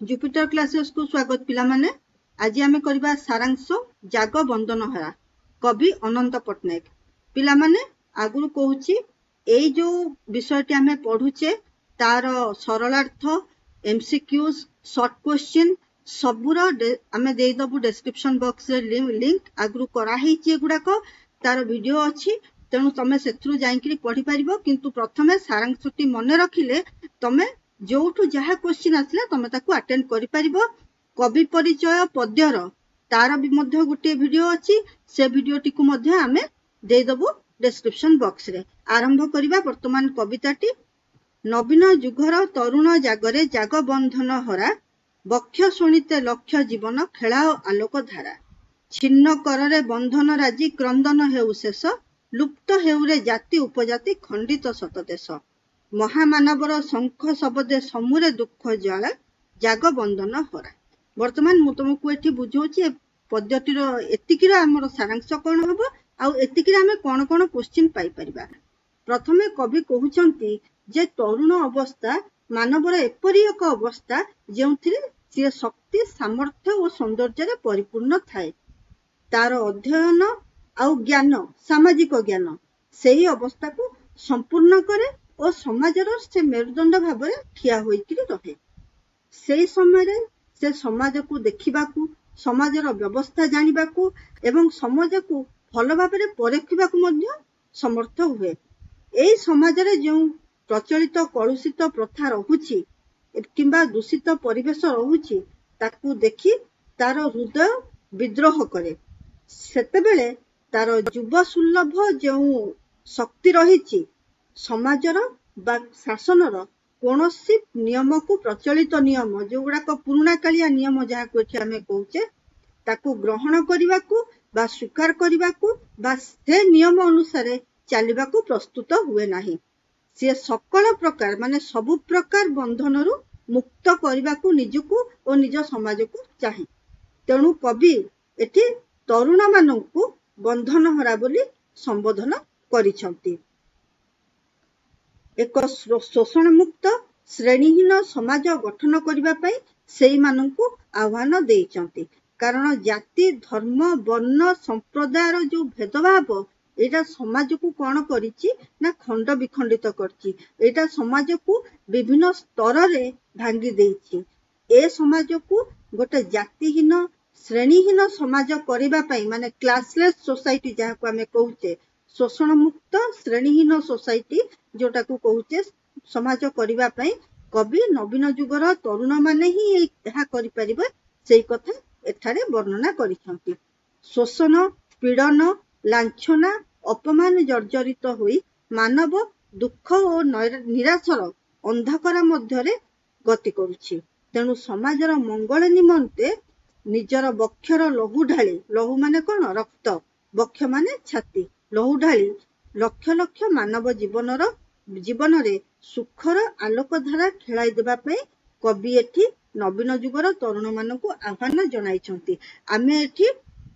Jupiter କ୍ଲାସେସକୁ ସ୍ୱାଗତ ପିଲାମାନେ। ଆଜି ଆମେ କରିବା ସାରାଂଶ ଜାଗ ବନ୍ଦନହରା, କବି ଅନନ୍ତ ପଟ୍ଟନାୟକ। ପିଲାମାନେ, ଆଗରୁ କହୁଛି, ଏଇ ଯୋଉ ବିଷୟଟି ଆମେ ପଢୁଛେ ତାର ସରଳାର୍ଥ, ଏମସିକ୍ୟୁଜ, ସର୍ଟ କ୍ୱେଶ୍ଚିନ୍ ସବୁର ଆମେ ଦେଇଦବୁ ଡେସ୍କ୍ରିପସନ ବକ୍ସରେ ଲିଙ୍କ। ଆଗରୁ କରାହେଇଛି ଏଗୁଡାକ, ତାର ଭିଡିଓ ଅଛି, ତେଣୁ ତମେ ସେଥିରୁ ଯାଇକିରି ପଢିପାରିବ। କିନ୍ତୁ ପ୍ରଥମେ ସାରାଂଶଟି ମନେ ରଖିଲେ ତମେ ଯୋଉଠୁ ଯାହା କ୍ୱେଶ୍ଚିନ୍ ଆସିଲା ତମେ ତାକୁ ଆଟେଣ୍ଡ କରିପାରିବ। କବି ପରିଚୟ ପଦ୍ୟର ତାର ବି ମଧ୍ୟ ଗୋଟିଏ ଭିଡିଓ ଅଛି, ସେ ଭିଡିଓଟିକୁ ମଧ୍ୟ ଆମେ ଦେଇଦବୁ ଡେସ୍କ୍ରିପସନ ବକ୍ସରେ। ଆରମ୍ଭ କରିବା ବର୍ତ୍ତମାନ କବିତାଟି। ନବୀନ ଯୁଗର ତରୁଣ ଜାଗରେ ଜାଗ ବନ୍ଧନ ହରା, ବକ୍ଷ ଶୁଣିତେ ଲକ୍ଷ ଜୀବନ ଖେଳାଅ ଆଲୋକ ଧାରା। ଛିନ୍ନ କରରେ ବନ୍ଧନ ରାଜି କ୍ରନ୍ଦନ ହେଉ ଶେଷ, ଲୁପ୍ତ ହେଉରେ ଜାତି ଉପଜାତି ଖଣ୍ଡିତ ଶତ ଦେଶ। ମହାମାନବର ଶଙ୍ଖ ଶବଦେ ସମୁରେ ଦୁଃଖ ଜ୍ୱାଳା, ଜାଗ ବନ୍ଧନ ହରା। ବର୍ତ୍ତମାନ ମୁଁ ତମକୁ ଏଠି ବୁଝଉଛି ଏ ପଦ୍ୟଟିର ଏତିକିର ଆମର ସାରାଂଶ କଣ ହବ ଆଉ ଏତିକିରେ ଆମେ କଣ କଣ କ୍ୱେଶ୍ଚିନ୍ ପାଇପାରିବା। ପ୍ରଥମେ କବି କହୁଛନ୍ତି ଯେ ତରୁଣ ଅବସ୍ଥା ମାନବର ଏପରି ଏକ ଅବସ୍ଥା ଯେଉଁଥିରେ ସିଏ ଶକ୍ତି, ସାମର୍ଥ୍ୟ ଓ ସୌନ୍ଦର୍ଯ୍ୟରେ ପରିପୂର୍ଣ୍ଣ ଥାଏ। ତାର ଅଧ୍ୟୟନ ଆଉ ଜ୍ଞାନ, ସାମାଜିକ ଜ୍ଞାନ ସେଇ ଅବସ୍ଥାକୁ ସମ୍ପୂର୍ଣ୍ଣ କରେ ଓ ସମାଜର ସେ ମେରୁଦଣ୍ଡ ଭାବରେ ଠିଆ ହୋଇକିରି ରହେ। ସେଇ ସମୟରେ ସେ ସମାଜକୁ ଦେଖିବାକୁ, ସମାଜର ବ୍ୟବସ୍ଥା ଜାଣିବାକୁ ଏବଂ ସମାଜକୁ ଭଲ ଭାବରେ ପରଖିବାକୁ ମଧ୍ୟ ସମର୍ଥ ହୁଏ। ଏଇ ସମାଜରେ ଯେଉଁ ପ୍ରଚଳିତ କଳୁଷିତ ପ୍ରଥା ରହୁଛି କିମ୍ବା ଦୂଷିତ ପରିବେଶ ରହୁଛି, ତାକୁ ଦେଖି ତାର ହୃଦୟ ବିଦ୍ରୋହ କରେ। ସେତେବେଳେ ତାର ଯୁବ ସୁଲଭ ଯେଉଁ ଶକ୍ତି ରହିଛି, ସମାଜର ବା ଶାସନର କୌଣସି ନିୟମକୁ, ପ୍ରଚଳିତ ନିୟମ ଯୋଉଗୁଡାକ ପୁରୁଣା କାଳିଆ ନିୟମ ଯାହାକୁ ଏଠି ଆମେ କହୁଛେ, ତାକୁ ଗ୍ରହଣ କରିବାକୁ ବା ସ୍ୱୀକାର କରିବାକୁ ବା ସେ ନିୟମ ଅନୁସାରେ ଚାଲିବାକୁ ପ୍ରସ୍ତୁତ ହୁଏ ନାହିଁ। ସିଏ ସକଳ ପ୍ରକାର, ମାନେ ସବୁ ପ୍ରକାର ବନ୍ଧନରୁ ମୁକ୍ତ କରିବାକୁ ନିଜକୁ ଓ ନିଜ ସମାଜକୁ ଚାହେଁ। ତେଣୁ କବି ଏଠି ତରୁଣ ମାନଙ୍କୁ ବନ୍ଧନହରା ବୋଲି ସମ୍ବୋଧନ କରିଛନ୍ତି। ଏକ ଶୋଷଣ ମୁକ୍ତ ଶ୍ରେଣୀହୀନ ସମାଜ ଗଠନ କରିବା ପାଇଁ ସେଇମାନଙ୍କୁ ଆହ୍ୱାନ ଦେଇଛନ୍ତି। କାରଣ ଜାତି, ଧର୍ମ, ବର୍ଣ୍ଣ, ସମ୍ପ୍ରଦାୟର ଯୋଉ ଭେଦଭାବ, ଏଇଟା ସମାଜକୁ କଣ କରିଛି ନା ଖଣ୍ଡ ବିଖଣ୍ଡିତ କରିଛି। ଏଇଟା ସମାଜକୁ ବିଭିନ୍ନ ସ୍ତରରେ ଭାଙ୍ଗି ଦେଇଛି। ଏ ସମାଜକୁ ଗୋଟେ ଜାତିହୀନ ଶ୍ରେଣୀହୀନ ସମାଜ କରିବା ପାଇଁ, ମାନେ କ୍ଲାସଲେସ୍ ସୋସାଇଟି ଯାହାକୁ ଆମେ କହୁଛେ, ଶୋଷଣ ମୁକ୍ତ ଶ୍ରେଣୀହୀନ ସୋସାଇଟି ଯୋଉଟାକୁ କହୁଛେ, ସମାଜ କରିବା ପାଇଁ କବି ନବୀନ ଯୁଗର ତରୁଣ ମାନେ ହିଁ ଏହା କରିପାରିବେ, ସେଇ କଥା ଏଠାରେ ବର୍ଣ୍ଣନା କରିଛନ୍ତି। ଶୋଷଣ, ପୀଡନ, ଲାଞ୍ଛନା, ଅପମାନ ଜର୍ଜରିତ ହୋଇ ମାନବ ଦୁଃଖ ଓ ନିରାଶର ଅନ୍ଧକାର ମଧ୍ୟରେ ଗତି କରୁଛି। ତେଣୁ ସମାଜର ମଙ୍ଗଳ ନିମନ୍ତେ ନିଜର ବକ୍ଷର ଲହୁ ଢାଳି, ଲହୁ ମାନେ କଣ? ରକ୍ତ, ବକ୍ଷ ମାନେ ଛାତି, ଲହୁ ଢାଳି ଲକ୍ଷ ଲକ୍ଷ ମାନବ ଜୀବନରେ ସୁଖର ଆଲୋକଧାରା ଖେଳାଇ ଦେବା ପାଇଁ କବି ଏଠି ନବୀନ ଯୁଗର ତରୁଣ ମାନଙ୍କୁ ଆହ୍ୱାନ ଜଣାଇଛନ୍ତି। ଆମେ ଏଠି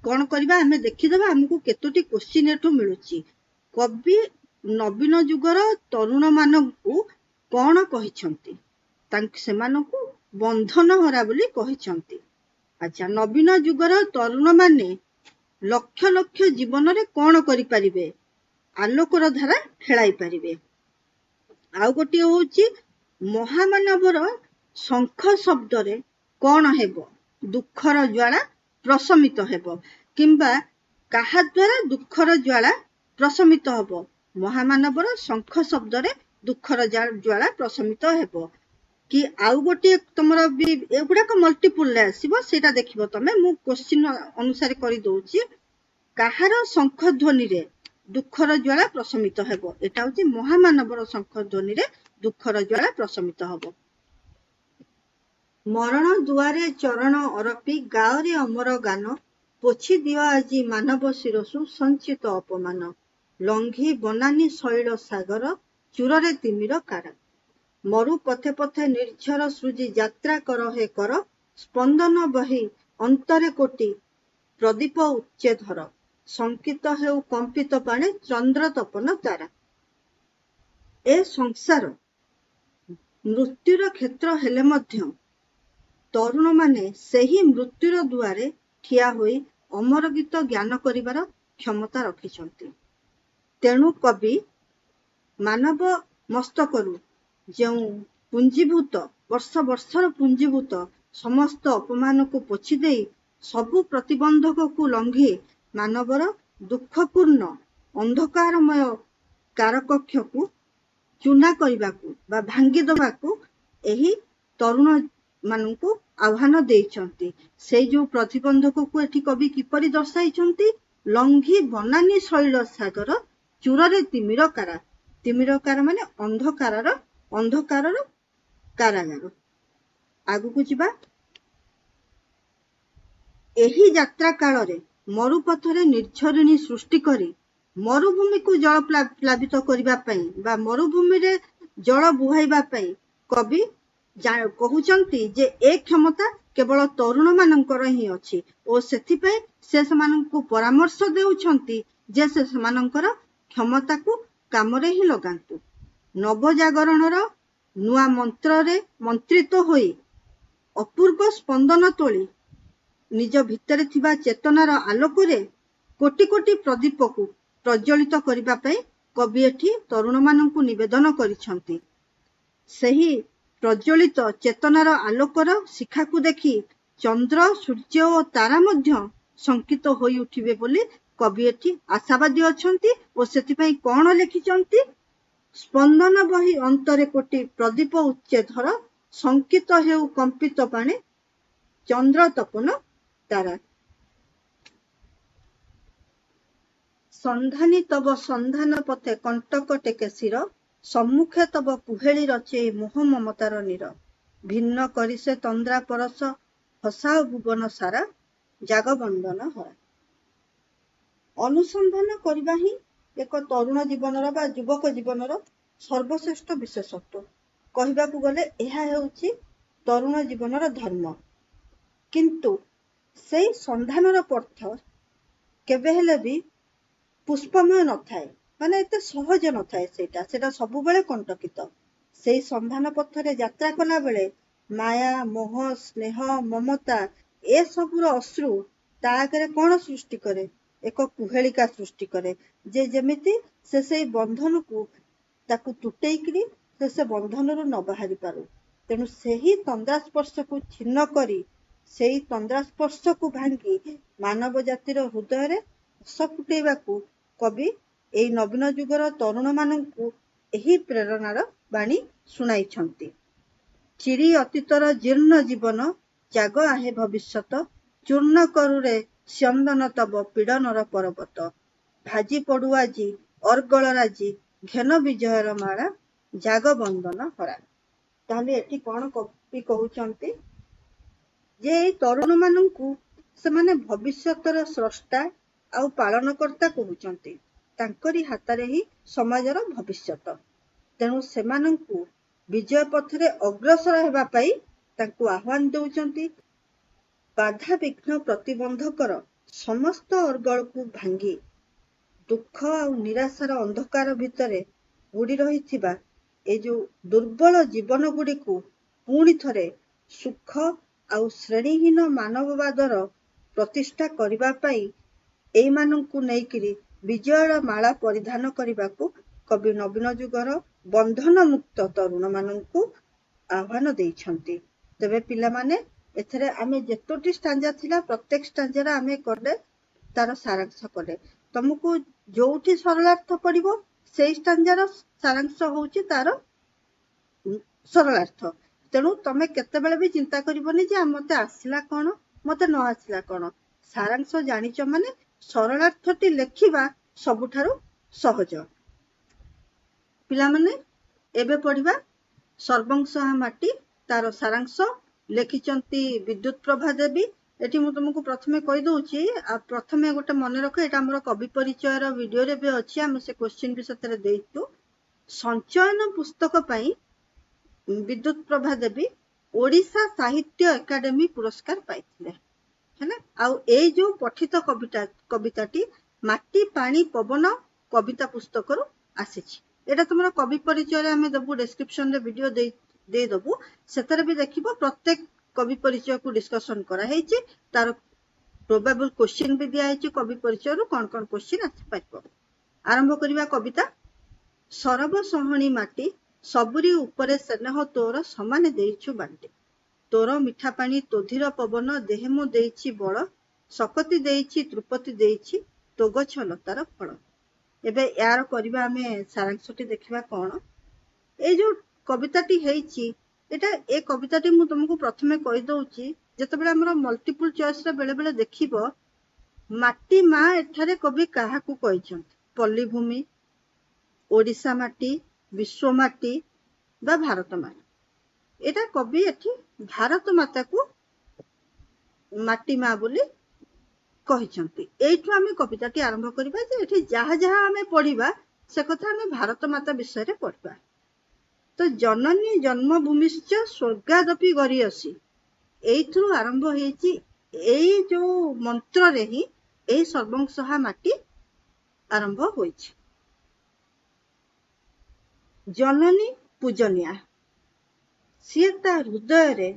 କଣ କରିବା? ଆମେ ଦେଖିଦେବା ଆମକୁ କେତୋଟି କ୍ୱେଶ୍ଚିନ୍ ଏଠୁ ମିଳୁଛି। କବି ନବୀନ ଯୁଗର ତରୁଣ ମାନଙ୍କୁ କଣ କହିଛନ୍ତି? ସେମାନଙ୍କୁ ବନ୍ଧନହରା ବୋଲି କହିଛନ୍ତି। ଆଚ୍ଛା, ନବୀନ ଯୁଗର ତରୁଣ ମାନେ ଲକ୍ଷ ଲକ୍ଷ ଜୀବନରେ କଣ କରିପାରିବେ? ଆଲୋକର ଧାରା ଖେଳାଇ ପାରିବେ। ଆଉ ଗୋଟିଏ ହଉଛି, ମହାମାନବର ଶଙ୍ଖ ଶବ୍ଦରେ କଣ ହେବ? ଦୁଃଖର ଜ୍ୱାଳା ପ୍ରଶମିତ ହେବ। କିମ୍ବା କାହା ଦ୍ୱାରା ଦୁଃଖର ଜ୍ୱାଳା ପ୍ରଶମିତ ହବ? ମହାମାନବର ଶଙ୍ଖ ଶବ୍ଦରେ ଦୁଃଖର ଜ୍ୱାଳା ପ୍ରଶମିତ ହେବ। କି ଆଉ ଗୋଟିଏ ତମର ବି ଏଗୁଡାକ ମଲ୍ଟିପୁଲରେ ଆସିବ, ସେଇଟା ଦେଖିବ ତମେ। ମୁଁ କ୍ୱେଶ୍ଚିନ୍ ଅନୁସାରେ କରିଦଉଛି। କାହାର ଶଙ୍ଖ ଧ୍ୱନିରେ ଦୁଃଖର ଜ୍ୱାଳା ପ୍ରଶମିତ ହେବ? ଏଟା ହଉଛି ମହାମାନବର ଶଙ୍ଖ ଧ୍ୱନିରେ ଦୁଃଖର ଜ୍ୱାଳା ପ୍ରଶମିତ ହବ। ମରଣ ଦୁଆରେ ଚରଣ ଅରପି ଗାଅରେ ଅମର ଗାନ, ପୋଛି ଦିଅ ଆଜି ମାନବ ଶିରସୁ ସଞ୍ଚିତ ଅପମାନ। ଲଙ୍ଘି ବନାନୀ ଶୈଳ ସାଗର ଚୂରରେ ତିମିର କାରା, ମରୁ ପଥେ ପଥେ ନିର୍ଝର ସୃଜି ଯାତ୍ରା କର ହେ କର, ସ୍ପନ୍ଦନ ବହି ଅନ୍ତରେ କୋଟି ପ୍ରଦୀପ ଉଚ୍ଚେ ଧର, ଶଙ୍କିତ ହେଉ କମ୍ପିତ ପାଣେ ଚନ୍ଦ୍ର ତପନ ତାରା। ଏ ସଂସାର ମୃତ୍ୟୁର କ୍ଷେତ୍ର ହେଲେ ମଧ୍ୟ ତରୁଣମାନେ ସେହି ମୃତ୍ୟୁର ଦୁଆରେ ଠିଆ ହୋଇ ଅମର ଗୀତ ଜ୍ଞାନ କରିବାର କ୍ଷମତା ରଖିଛନ୍ତି। ତେଣୁ କବି ମାନବ ମସ୍ତକରୁ ଯେଉଁ ପୁଞ୍ଜୀଭୂତ, ବର୍ଷ ବର୍ଷର ପୁଞ୍ଜୀଭୂତ ସମସ୍ତ ଅପମାନକୁ ପୋଛି ଦେଇ ସବୁ ପ୍ରତିବନ୍ଧକକୁ ଲଙ୍ଘି ମାନବର ଦୁଃଖପୂର୍ଣ୍ଣ ଅନ୍ଧକାରମୟ କାରକକ୍ଷକୁ ଚୂନା କରିବାକୁ ବା ଭାଙ୍ଗି ଦବାକୁ ଏହି ତରୁଣ ମାନଙ୍କୁ ଆହ୍ୱାନ ଦେଇଛନ୍ତି। ସେଇ ଯୋଉ ପ୍ରତିବନ୍ଧକକୁ ଏଠି କବି କିପରି ଦର୍ଶାଇଛନ୍ତି? ଲଙ୍ଘି ବନାନୀ ଶୈଳ ସାଗର ଚୂରରେ ତିମିର କାରା। ତିମିର କାର ମାନେ ଅନ୍ଧକାରର କାରାଗାର। ଆଗକୁ ଯିବା। ଏହି ଯାତ୍ରା କାଳରେ ମରୁପଥରେ ନିର୍ଝରିଣୀ ସୃଷ୍ଟି କରି ମରୁଭୂମିକୁ ଜଳ ପ୍ଲାବିତ କରିବା ପାଇଁ ବା ମରୁଭୂମିରେ ଜଳ ବୁହାଇବା ପାଇଁ କବି କହୁଛନ୍ତି ଯେ ଏ କ୍ଷମତା କେବଳ ତରୁଣ ମାନଙ୍କର ହିଁ ଅଛି ଓ ସେଥିପାଇଁ ସେ ସେମାନଙ୍କୁ ପରାମର୍ଶ ଦେଉଛନ୍ତି ଯେ ସେ ସେମାନଙ୍କର କ୍ଷମତାକୁ କାମରେ ହିଁ ଲଗାନ୍ତୁ। ନବଜାଗରଣର ନୂଆ ମନ୍ତ୍ରରେ ମନ୍ତ୍ରିତ ହୋଇ ଅପୂର୍ବ ସ୍ପନ୍ଦନ ତୋଳି ନିଜ ଭିତରେ ଥିବା ଚେତନାର ଆଲୋକରେ କୋଟି କୋଟି ପ୍ରଦୀପକୁ ପ୍ରଜ୍ୱଳିତ କରିବା ପାଇଁ କବି ଏଠି ତରୁଣମାନଙ୍କୁ ନିବେଦନ କରିଛନ୍ତି। ସେହି ପ୍ରଜ୍ୱଳିତ ଚେତନାର ଆଲୋକର ଶିଖାକୁ ଦେଖି ଚନ୍ଦ୍ର, ସୂର୍ଯ୍ୟ ଓ ତାରା ମଧ୍ୟ ଶଙ୍କିତ ହୋଇ ଉଠିବେ ବୋଲି କବି ଏଠି ଆଶାବାଦୀ ଅଛନ୍ତି ଓ ସେଥିପାଇଁ କଣ ଲେଖିଛନ୍ତି? ସ୍ପନ୍ଦନ ବହି ଅନ୍ତରେ କୋଟି ପ୍ରଦୀପ ଉଚ୍ଚେ ଧର, ଶଙ୍କିତ ହେଉ କମ୍ପିତ ପାଣେ ଚନ୍ଦ୍ର ତପନ ତାରା। ସନ୍ଧାନୀ ତବ ସନ୍ଧାନ ପଥେ କଣ୍ଟକ ଟେକେ ଶିର, ସମ୍ମୁଖେ ତବ କୁହେଳି ରଚେଇ ମୋହ ମମତାର ନୀର। ଭିନ୍ନ କରି ସେ ତନ୍ଦ୍ରା ପରଶ ହସାଅ ଭୁବନ ସାରା, ଜାଗ ବନ୍ଦନ ହରା। ଅନୁସନ୍ଧାନ କରିବା ହିଁ ଏକ ତରୁଣ ଜୀବନର ବା ଯୁବକ ଜୀବନର ସର୍ବଶ୍ରେଷ୍ଠ ବିଶେଷତ୍ୱ। କହିବାକୁ ଗଲେ ଏହା ହେଉଛି ତରୁଣ ଜୀବନର ଧର୍ମ। କିନ୍ତୁ ସେଇ ସନ୍ଧାନର ପଥ କେବେ ହେଲେ ବି ପୁଷ୍ପମୟ ନଥାଏ, ମାନେ ଏତେ ସହଜ ନଥାଏ। ସେଇଟା ସବୁବେଳେ କଣ୍ଟକିତ। ସେଇ ସନ୍ଧାନ ପଥରେ ଯାତ୍ରା କଲା ବେଳେ ମାୟା, ମୋହ, ସ୍ନେହ, ମମତା ଏସବୁର ଅଶ୍ରୁ ତା ଆଗରେ କଣ ସୃଷ୍ଟି କରେ? ଏକ କୁହେଳିକା ସୃଷ୍ଟି କରେ, ଯେ ଯେମିତି ସେ ସେଇ ବନ୍ଧନକୁ ତାକୁ ତୁଟେଇକିରି ସେ ବନ୍ଧନରୁ ନ ବାହାରି ପାରୁ। ତେଣୁ ସେହି ତନ୍ଦ୍ରା ସ୍ପର୍ଶକୁ ଛିନ୍ନ କରି, ସେଇ ତନ୍ଦ୍ରା ସ୍ପର୍ଶକୁ ଭାଙ୍ଗି ମାନବ ଜାତିର ହୃଦୟରେ ହସ ଫୁଟେଇବାକୁ କବି ଏଇ ନବୀନ ଯୁଗର ତରୁଣ ମାନଙ୍କୁ ଏହି ପ୍ରେରଣାର ବାଣୀ ଶୁଣାଇଛନ୍ତି। ଚିରି ଅତୀତର ଜୀର୍ଣ୍ଣ ଜୀବନ, ଜାଗ ଆହେ ଭବିଷ୍ୟତ, ଚୂର୍ଣ୍ଣ କରୁରେ ସ୍ୟନ୍ଦନ ତବ ପୀଡ଼ନର ପର୍ବତ। ଭାଜି ପଡୁ ଆଜି ଅର୍ଗଳ ରାଜି, ଘେନ ବିଜୟର ମାଳା, ଜାଗ ବନ୍ଦନ ହରା। ତାହେଲେ ଏଠି କଣ କବି କହୁଛନ୍ତି? ଯେ ଏଇ ତରୁଣ ମାନଙ୍କୁ ସେମାନେ ଭବିଷ୍ୟତର ସ୍ରଷ୍ଟା ଆଉ ପାଳନକର୍ତ୍ତା କହୁଛନ୍ତି। ତାଙ୍କରି ହାତରେ ହିଁ ସମାଜର ଭବିଷ୍ୟତ। ତେଣୁ ସେମାନଙ୍କୁ ବିଜୟ ପଥରେ ଅଗ୍ରସର ହେବା ପାଇଁ ତାଙ୍କୁ ଆହ୍ୱାନ ଦେଉଛନ୍ତି। ବାଧାବିଘ୍ନ ପ୍ରତିବନ୍ଧକର ସମସ୍ତ ଅର୍ଗଳକୁ ଭାଙ୍ଗି ଦୁଃଖ ଆଉ ନିରାଶାର ଅନ୍ଧକାର ଭିତରେ ବୁଡି ରହିଥିବା ଏ ଯୋଉ ଦୁର୍ବଳ ଜୀବନ ଗୁଡିକୁ ପୁଣି ଥରେ ସୁଖ ଆଉ ଶ୍ରେଣୀହୀନ ମାନବବାଦର ପ୍ରତିଷ୍ଠା କରିବା ପାଇଁ ଏଇମାନଙ୍କୁ ନେଇକିରି ବିଜୟର ମାଳା ପରିଧାନ କରିବାକୁ କବି ନବୀନ ଯୁଗର ବନ୍ଧନ ମୁକ୍ତ ତରୁଣ ମାନଙ୍କୁ ଆହ୍ୱାନ ଦେଇଛନ୍ତି। ତେବେ ପିଲାମାନେ, ଏଥିରେ ଆମେ ଯେତୋଟି ଷ୍ଟାଞ୍ଜା ଥିଲା ପ୍ରତ୍ୟେକ ଷ୍ଟାଞ୍ଜାର ଆମେ କଲେ ତାର ସାରାଂଶ କଲେ। ତମକୁ ଯୋଉଠି ସରଳାର୍ଥ ପଡିବ ସେଇ ଷ୍ଟାଞ୍ଜାର ସାରାଂଶ ହଉଛି ତାର ସରଳାର୍ଥ। ତେଣୁ ତମେ କେତେବେଳେ ବି ଚିନ୍ତା କରିବନି ଯେ ମତେ ଆସିଲା କଣ ମତେ ନ ଆସିଲା କଣ। ସାରାଂଶ ଜାଣିଛ ମାନେ ସରଳାର୍ଥଟି ଲେଖିବା ସବୁଠାରୁ ସହଜ। ପିଲାମାନେ, ଏବେ ପଢିବା ସର୍ବଂସହା ମାଟି, ତାର ସାରାଂଶ ଲେଖିଛନ୍ତି ବିଦ୍ୟୁତ ପ୍ରଭା ଦେବୀ। ଏଠି ମୁଁ ତମକୁ ପ୍ରଥମେ କହିଦଉଛି, ଆଉ ପ୍ରଥମେ ଗୋଟେ ମନେ ରଖ, ଏଇଟା ଆମର କବି ପରିଚୟର ଭିଡିଓରେ ବି ଅଛି, ଆମେ ସେ କ୍ୱେଶ୍ଚିନ୍ ବି ସେଥିରେ ଦେଇଛୁ। ସଞ୍ଚୟନ ପୁସ୍ତକ ପାଇଁ ବିଦ୍ୟୁତ ପ୍ରଭା ଦେବୀ ଓଡ଼ିଶା ସାହିତ୍ୟ ଏକାଡେମୀ ପୁରସ୍କାର ପାଇଥିଲେ, ହେଲା। ଆଉ ଏଇ ଯୋଉ ପଠିତ କବିତାଟି ମାଟି ପାଣି ପବନ କବିତା ପୁସ୍ତକରୁ ଆସିଛି। ଏଇଟା ତମର କବି ପରିଚୟରେ ଆମେ ଦବୁ, ଡେସ୍କ୍ରିପସନରେ ଭିଡିଓ ଦେଇଦବୁ, ସେଥିରେ ବି ଦେଖିବ ପ୍ରତ୍ୟେକ କବି ପରିଚୟକୁ ଡିସ୍କସନ କରାହେଇଛି, ତାର ପ୍ରୋବାବଲ କ୍ୱେଶ୍ଚିନ୍ ବି ଦିଆହେଇଛି। କବି ପରିଚୟରୁ କଣ କଣ କ୍ୱେଶ୍ଚିନ୍ ଆସିପାରିବ। ଆରମ୍ଭ କରିବା କବିତା। ସରବ ସହଣୀ ମାଟି, ସବୁରି ଉପରେ ସ୍ନେହ ତୋର ସମାନେ ଦେଇଛୁ ବାଣ୍ଟି। ତୋର ମିଠା ପାଣି ତୋଧିର ପବନ ଦେହେ ମୁଁ ଦେଇଛି ବଳ, ଶକତି ଦେଇଛି ତୃପତି ଦେଇଛି ତୋ ଗଛ ଲତାର ଫଳ। ଏବେ ଏହାର କରିବା ଆମେ ସାରାଂଶଟି ଦେଖିବା କଣ। ଏଇ ଯୋଉ କବିତାଟି ହେଇଛି, ଏଇଟା ଏ କବିତାଟି ମୁଁ ତମକୁ ପ୍ରଥମେ କହିଦଉଛି, ଯେତେବେଳେ ଆମର ମଲ୍ଟିପୁଲ ଚଏସରେ ବେଳେ ବେଳେ ଦେଖିବ ମାଟି ମା ଏଠାରେ କବି କାହାକୁ କହିଛନ୍ତି? ପଲ୍ଲୀଭୂମି, ଓଡ଼ିଶା ମାଟି, ବିଶ୍ୱ ମାଟି ବା ଭାରତ ମାଟି। ଏଇଟା କବି ଏଠି ଭାରତ ମାତାକୁ ମାଟି ମା ବୋଲି କହିଛନ୍ତି। ଏଇଠୁ ଆମେ କବିତାଟି ଆରମ୍ଭ କରିବା ଯେ ଏଠି ଯାହା ଯାହା ଆମେ ପଢିବା ସେ କଥା ଆମେ ଭାରତ ମାତା ବିଷୟରେ ପଢିବା। ତ ଜନନୀ ଜନ୍ମଭୂମିଶ୍ଚ ସ୍ୱର୍ଗାଦପି ଗରୀୟସୀ, ଏଇଥିରୁ ଆରମ୍ଭ ହେଇଛି। ଏଇ ଯୋଉ ମନ୍ତ୍ରରେ ହିଁ ଏଇ ସର୍ବଂସହା ମାଟି ଆରମ୍ଭ ହୋଇଛି। ଜନନୀ ପୂଜନୀୟା, ସିଏ ତା ହୃଦୟରେ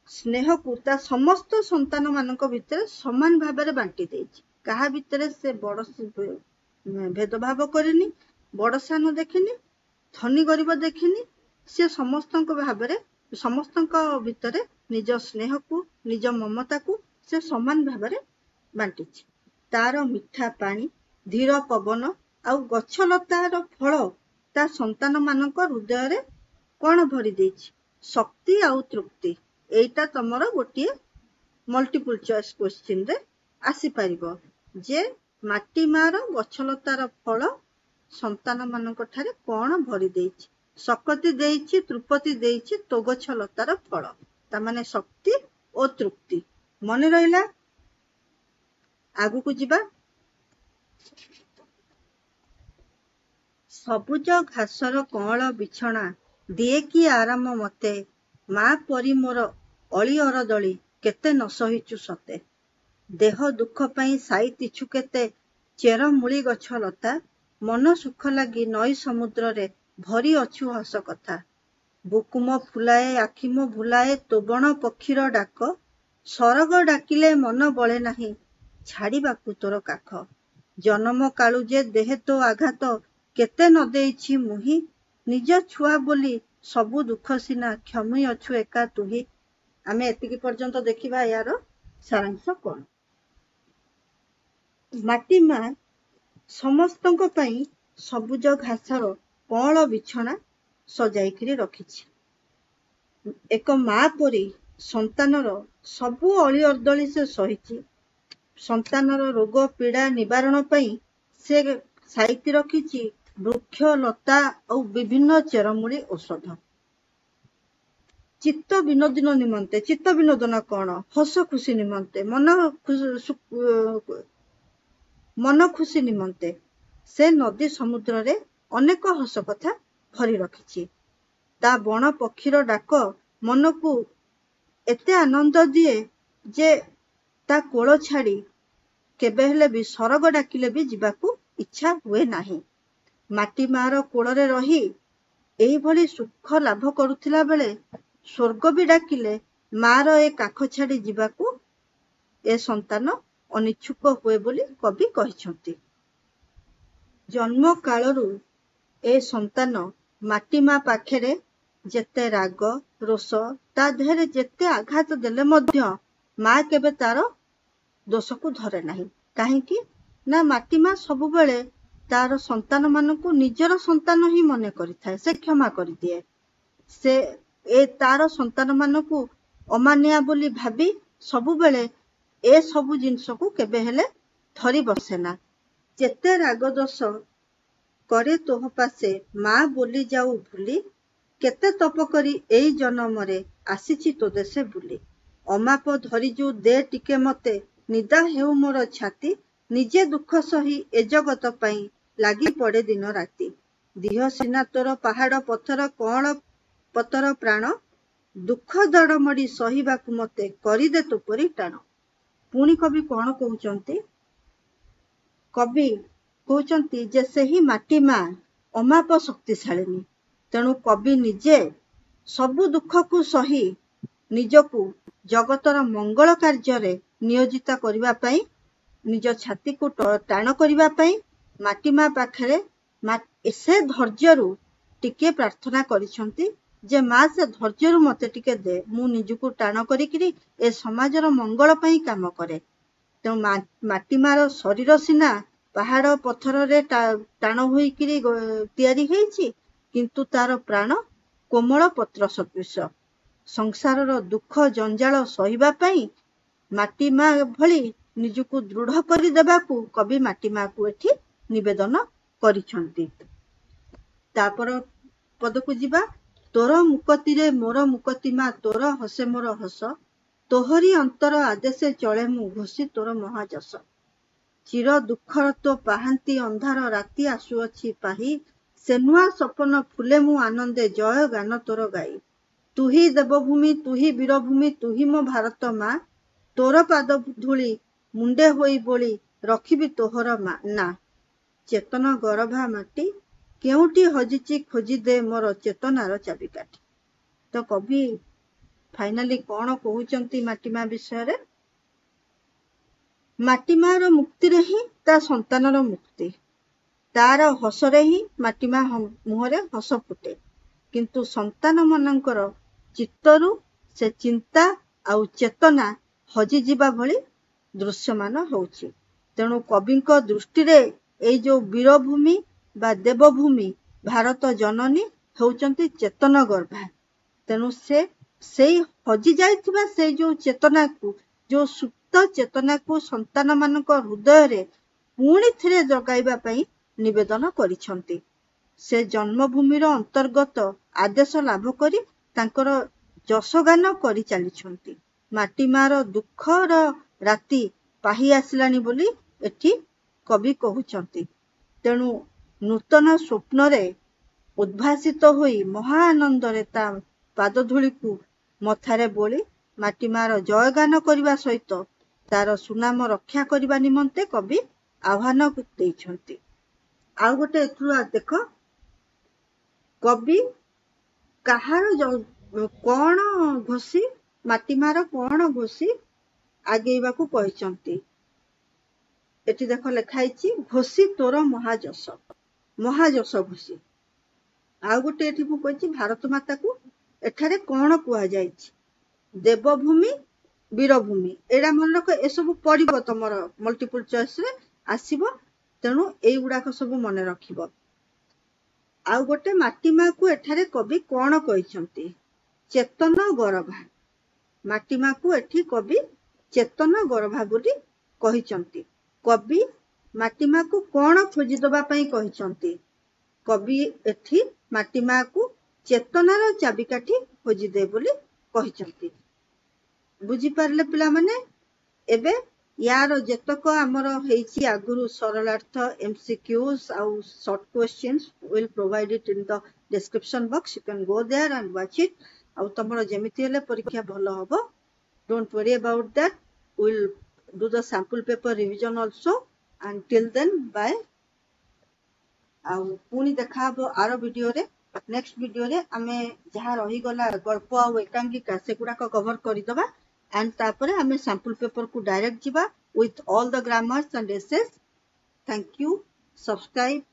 ସ୍ନେହକୁ ତା ସମସ୍ତ ସନ୍ତାନ ମାନଙ୍କ ଭିତରେ ସମାନ ଭାବରେ ବାଣ୍ଟି ଦେଇଛି। କାହା ଭିତରେ ସେ ବଡ ଭେଦଭାବ କରିନି, ବଡ ସାନ ଦେଖିନି, ଧନୀ ଗରିବ ଦେଖିନି। ସେ ସମସ୍ତଙ୍କ ଭାବରେ ସମସ୍ତଙ୍କ ଭିତରେ ନିଜ ସ୍ନେହକୁ, ନିଜ ମମତାକୁ ସେ ସମାନ ଭାବରେ ବାଣ୍ଟିଛି। ତାର ମିଠା ପାଣି, ଧୀର ପବନ ଆଉ ଗଛଲତାର ଫଳ ତା ସନ୍ତାନ ମାନଙ୍କ ହୃଦୟରେ କଣ ଭରି ଦେଇଛି? ଶକ୍ତି ଆଉ ତୃପ୍ତି। ଏଇଟା ତମର ଗୋଟିଏ ମଲ୍ଟିପୁଲ ଚଏସ୍ କ୍ୱେଶ୍ଚିନରେ ଆସିପାରିବ ଯେ ମାଟି ମାର ଗଛଲତାର ଫଳ ସନ୍ତାନ ମାନଙ୍କ ଠାରେ କଣ ଭରି ଦେଇଛି? ଶକତି ଦେଇଛି, ତୃପତି ଦେଇଛି ତୋ ଗଛ ଲତାର ଫଳ। ତାମାନେ ଶକ୍ତି ଓ ତୃପ୍ତି। ମନେ ରହିଲା? ଆଗକୁ ଯିବା। ସବୁଜ ଘାସର କଅଁଳ ବିଛଣା ଦିଏ କି ଆରାମ ମତେ, ମା ପରି ମୋର ଅଳି ଅରଦଳି କେତେ ନ ସହିଛୁ ସତେ। ଦେହ ଦୁଃଖ ପାଇଁ ସାଇତିଛୁ କେତେ ଚେରମୂଳି ଗଛ ଲତା, ମନ ସୁଖ ଲାଗି ନଈ ସମୁଦ୍ରରେ ଭରି ଅଛୁ ହସ କଥା। ବୁକୁମ ଫୁଲାଏ ଆଖି ମୋ ଭୁଲାଏ ତୋ ବଣ ପକ୍ଷୀର ଡାକ, ସରଗ ଡାକିଲେ ମନ ବଳେ ନାହିଁ ଛାଡ଼ିବାକୁ ତୋର କାଖ। ଜନମ କାଳୁ ଯେ ଦେହେ ତୋ ଆଘାତ କେତେ ନ ଦେଇଛି ମୁହିଁ, ନିଜ ଛୁଆ ବୋଲି ସବୁ ଦୁଃଖ ସିନା କ୍ଷମି ଅଛୁ ଏକା ତୁହି। ଆମେ ଏତିକି ପର୍ଯ୍ୟନ୍ତ ଦେଖିବା ଏହାର ସାରାଂଶ କଣ। ମାଟି ମା ସମସ୍ତଙ୍କ ପାଇଁ ସବୁଜ ଘାସର କଅଁଳ ବିଛଣା ସଜାଇକିରି ରଖିଛି। ଏକ ମା ପରି ସନ୍ତାନର ସବୁ ଅଳି ଅର୍ଦ୍ଦଳି ସେ ସହିଛି। ସନ୍ତାନର ରୋଗ ପୀଡ଼ା ନିବାରଣ ପାଇଁ ସେ ସାଇତି ରଖିଛି ବୃକ୍ଷ ଲତା ଆଉ ବିଭିନ୍ନ ଚେରମୂଳି ଔଷଧ। ଚିତ୍ତ ବିନୋଦନ ନିମନ୍ତେ, ଚିତ୍ତ ବିନୋଦନ କଣ? ହସ ଖୁସି ନିମନ୍ତେ, ମନ ଖୁସି ନିମନ୍ତେ ସେ ନଦୀ ସମୁଦ୍ରରେ ଅନେକ ହସ କଥା ଭରି ରଖିଛି। ତା ବଣ ପକ୍ଷୀର ଡାକ ମନକୁ ଏତେ ଆନନ୍ଦ ଦିଏ ଯେ ତା କୋଳ ଛାଡି କେବେ ହେଲେ ବି ସରଗ ଡାକିଲେ ବି ଯିବାକୁ ଇଚ୍ଛା ହୁଏ ନାହିଁ। ମାଟି ମାର କୋଳରେ ରହି ଏଇଭଳି ସୁଖ ଲାଭ କରୁଥିଲା ବେଳେ ସ୍ୱର୍ଗ ବି ଡାକିଲେ ମାର ଏ କାଖ ଛାଡି ଯିବାକୁ ଏ ସନ୍ତାନ ଅନିଚ୍ଛୁକ ହୁଏ ବୋଲି କବି କହିଛନ୍ତି। ଜନ୍ମ କାଳରୁ ଏ ସନ୍ତାନ ମାଟି ମା ପାଖରେ ଯେତେ ରାଗ ରୋଷ, ତା ଦେହରେ ଯେତେ ଆଘାତ ଦେଲେ ମଧ୍ୟ ମା କେବେ ତାର ଦୋଷକୁ ଧରେ ନାହିଁ। କାହିଁକି ନା ମାଟି ମା ସବୁବେଳେ ତାର ସନ୍ତାନ ମାନଙ୍କୁ ନିଜର ସନ୍ତାନ ହିଁ ମନେ କରିଥାଏ। ସେ କ୍ଷମା କରିଦିଏ। ସେ ଏ ତାର ସନ୍ତାନ ମାନଙ୍କୁ ଅମାନିଆ ବୋଲି ଭାବି ସବୁବେଳେ ଏ ସବୁ ଜିନିଷକୁ କେବେ ହେଲେ ଧରି ବସେନା। ଯେତେ ରାଗ ଦୋଷ କରେ ତୋହ ପାଶେ ମା ବୋଲି ଯାଉ ଭୁଲି, କେତେ ତପ କରି ଏଇ ଜନମରେ ଆସିଛି ତୋ ଦେଶେ ବୁଲି। ଅମାପ ଧରିଯୁ ଦେ ଟିକେ ମତେ ନିଦା ହେଉ ମୋର ଛାତି, ନିଜେ ଦୁଃଖ ସହି ଏ ଜଗତ ପାଇଁ ଲାଗି ପଡେ ଦିନ ରାତି। ଦିହ ସିନା ତୋର ପାହାଡ ପଥର କଅଁଳ ପତର ପ୍ରାଣ, ଦୁଃଖ ଦଡ଼ମଡ଼ି ସହିବାକୁ ମତେ କରିଦେ ତୋ ପରି ଟାଣ। ପୁଣି କବି କଣ କହୁଛନ୍ତି? କବି କହୁଛନ୍ତି ଯେ ସେହି ମାଟି ମା ଅମାପ ଶକ୍ତିଶାଳିନୀ। ତେଣୁ କବି ନିଜେ ସବୁ ଦୁଃଖକୁ ସହି ନିଜକୁ ଜଗତର ମଙ୍ଗଳ କାର୍ଯ୍ୟରେ ନିୟୋଜିତ କରିବା ପାଇଁ, ନିଜ ଛାତିକୁ ଟାଣ କରିବା ପାଇଁ ମାଟି ମା ପାଖରେ ସେ ଧୈର୍ଯ୍ୟରୁ ଟିକେ ପ୍ରାର୍ଥନା କରିଛନ୍ତି ଯେ ମା, ସେ ଧୈର୍ଯ୍ୟରୁ ମତେ ଟିକେ ଦେ, ମୁଁ ନିଜକୁ ଟାଣ କରିକିରି ଏ ସମାଜର ମଙ୍ଗଳ ପାଇଁ କାମ କରେ। ତେଣୁ ମାଟି ମାର ଶରୀର ସିନା ପାହାଡ଼ ପଥରରେ ଟାଣ ହୋଇକିରି ତିଆରି ହେଇଛି, କିନ୍ତୁ ତାର ପ୍ରାଣ କୋମଳ ପତ୍ର ସଦୃଶ। ସଂସାରର ଦୁଃଖ ଜଞ୍ଜାଳ ସହିବା ପାଇଁ ମାଟି ମା ଭଳି ନିଜକୁ ଦୃଢ କରିଦେବାକୁ କବି ମାଟି ମାକୁ ଏଠି ନିବେଦନ କରିଛନ୍ତି। ତାପର ପଦକୁ ଯିବା। ତୋର ମୁକତିରେ ମୋର ମୁକତି ମା, ତୋର ହସେ ମୋର ହସ, ତୋହରି ଅନ୍ତର ଆଦେଶେ ଚଳେ ମୁଁ, ଘୋଷି ତୋର ମହାଯଶ। ଚିର ଦୁଃଖର ତୋ ପାହାନ୍ତି ଅନ୍ଧାର ରାତି ଆସୁଅଛି ପାହି, ସେ ନୂଆ ସପନ ଫୁଲେ ମୁଁ ଆନନ୍ଦେ ଜୟ ଗାନ ତୋର ଗାଇ। ତୁହି ଦେବଭୂମି ତୁହି ବୀରଭୂମି ତୁହି ମୋ ଭାରତ ମା, ତୋର ପାଦ ଧୂଳି ମୁଣ୍ଡେ ହୋଇ ବୋଳି ରଖିବି ତୋହର ମା ନା। ଚେତନ ଗରଭା ମାଟି କେଉଁଠି ହଜିଛି ଖୋଜି ଦେ ମୋର ଚେତନାର ଚାବିକାଠି। ତ କବି ଫାଇନାଲି କଣ କହୁଛନ୍ତି ମାଟି ମା ବିଷୟରେ? ମାଟି ମାର ମୁକ୍ତିରେ ହିଁ ତା ସନ୍ତାନର ମୁକ୍ତି, ତାର ହସରେ ହିଁ ମାଟି ମା ମୁହଁରେ ହସ ଫୁଟେ। କିନ୍ତୁ ସନ୍ତାନ ମାନଙ୍କର ଚିତ୍ତରୁ ସେ ଚିନ୍ତା ଆଉ ଚେତନା ହଜିଯିବା ଭଳି ଦୃଶ୍ୟମାନ ହଉଛି। ତେଣୁ କବିଙ୍କ ଦୃଷ୍ଟିରେ ଏଇ ଯୋଉ ବୀରଭୂମି ବା ଦେବଭୂମି ଭାରତ ଜନନୀ ହେଉଛନ୍ତି ଚେତନ ଗର୍ଭା। ତେଣୁ ସେ ସେଇ ହଜି ଯାଇଥିବା ସେଇ ଯୋଉ ଚେତନାକୁ, ଯୋଉ ସୁପ୍ତ ଚେତନାକୁ ସନ୍ତାନ ମାନଙ୍କ ହୃଦୟରେ ପୁଣି ଥରେ ଜଗାଇବା ପାଇଁ ନିବେଦନ କରିଛନ୍ତି। ସେ ଜନ୍ମଭୂମିର ଅନ୍ତର୍ଗତ ଆଦେଶ ଲାଭ କରି ତାଙ୍କର ଯଶଗାନ କରି ଚାଲିଛନ୍ତି। ମାଟି ମାର ଦୁଃଖର ରାତି ପାହି ଆସିଲାଣି ବୋଲି ଏଠି କବି କହୁଛନ୍ତି। ତେଣୁ ନୂତନ ସ୍ୱପ୍ନରେ ଉଦ୍ଭାସିତ ହୋଇ ମହା ଆନନ୍ଦରେ ତା ପାଦଧୂଳିକୁ ମଥାରେ ବୋଳି ମାଟି ମାର ଜୟଗାନ କରିବା ସହିତ ତାର ସୁନାମ ରକ୍ଷା କରିବା ନିମନ୍ତେ କବି ଆହ୍ୱାନ ଦେଇଛନ୍ତି। ଆଉ ଗୋଟେ ଏଥିରୁ ଦେଖ, କବି କାହାର କଣ ଘୋଷି, ମାଟି ମାର କଣ ଘୋଷି ଆଗେଇବାକୁ କହିଛନ୍ତି। ଏଠି ଦେଖ ଲେଖା ହେଇଛି ଘୋଷି ତୋର ମହାଯଶ, ମହାଯଶ ଘୋଷି। ଆଉ ଗୋଟେ ଏଠି ମୁଁ କହିଛି ଭାରତ ମାତାକୁ ଏଠାରେ କଣ କୁହାଯାଇଛି? ଦେବଭୂମି, ବୀରଭୂମି, ଏଇଟା ମନେ ରଖ, ଏସବୁ ପଡିବ ତମର ମଲ୍ଟିପୁଲ ଚଏସ ରେ ଆସିବ, ତେଣୁ ଏଇଗୁଡାକ ସବୁ ମନେ ରଖିବ। ଆଉ ଗୋଟେ ମାଟି ମାକୁ ଏଠାରେ କବି କଣ କହିଛନ୍ତି? ଚେତନ ଗରଭା। ମାଟି ମାକୁ ଏଠି କବି ଚେତନ ଗରଭା ବୋଲି କହିଛନ୍ତି। କବି ମାଟି ମାକୁ କଣ ଖୋଜିଦବା ପାଇଁ କହିଛନ୍ତି? କବି ଏଠି ମାଟି ମାକୁ ଚେତନାର ଚାବିକାଠି ଖୋଜିଦେ ବୋଲି କହିଛନ୍ତି। ବୁଝିପାରିଲେ ପିଲାମାନେ? ଏବେ ୟାର ଯେତକ ଆମର ହେଇଛି ଆଗରୁ ସରଳାର୍ଥ, MCQs ଆଉ short questions will provide it in the description box, you can go there and watch it. ଆଉ ତମର ଯେମିତି ହେଲେ ପରୀକ୍ଷା ଭଲ ହବ, don't worry about that. Will do the sample paper revision also, and till then bye. ଆଉ ପୁଣି ଦେଖାହବ ଆର ଭିଡିଓରେ। ନେକ୍ସଟ ଭିଡିଓରେ ଆମେ ଯାହା ରହିଗଲା ଗଳ୍ପ ଆଉ ଏକାଙ୍କିକା ସେଗୁଡାକ କଭର କରିଦବା, ଆଣ୍ଡ ତାପରେ ଆମେ ସାମ୍ପଲ ପେପରକୁ ଡାଇରେକ୍ଟ ଯିବା with all the grammars and essays. Thank you. Subscribe,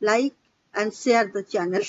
like and share the channel.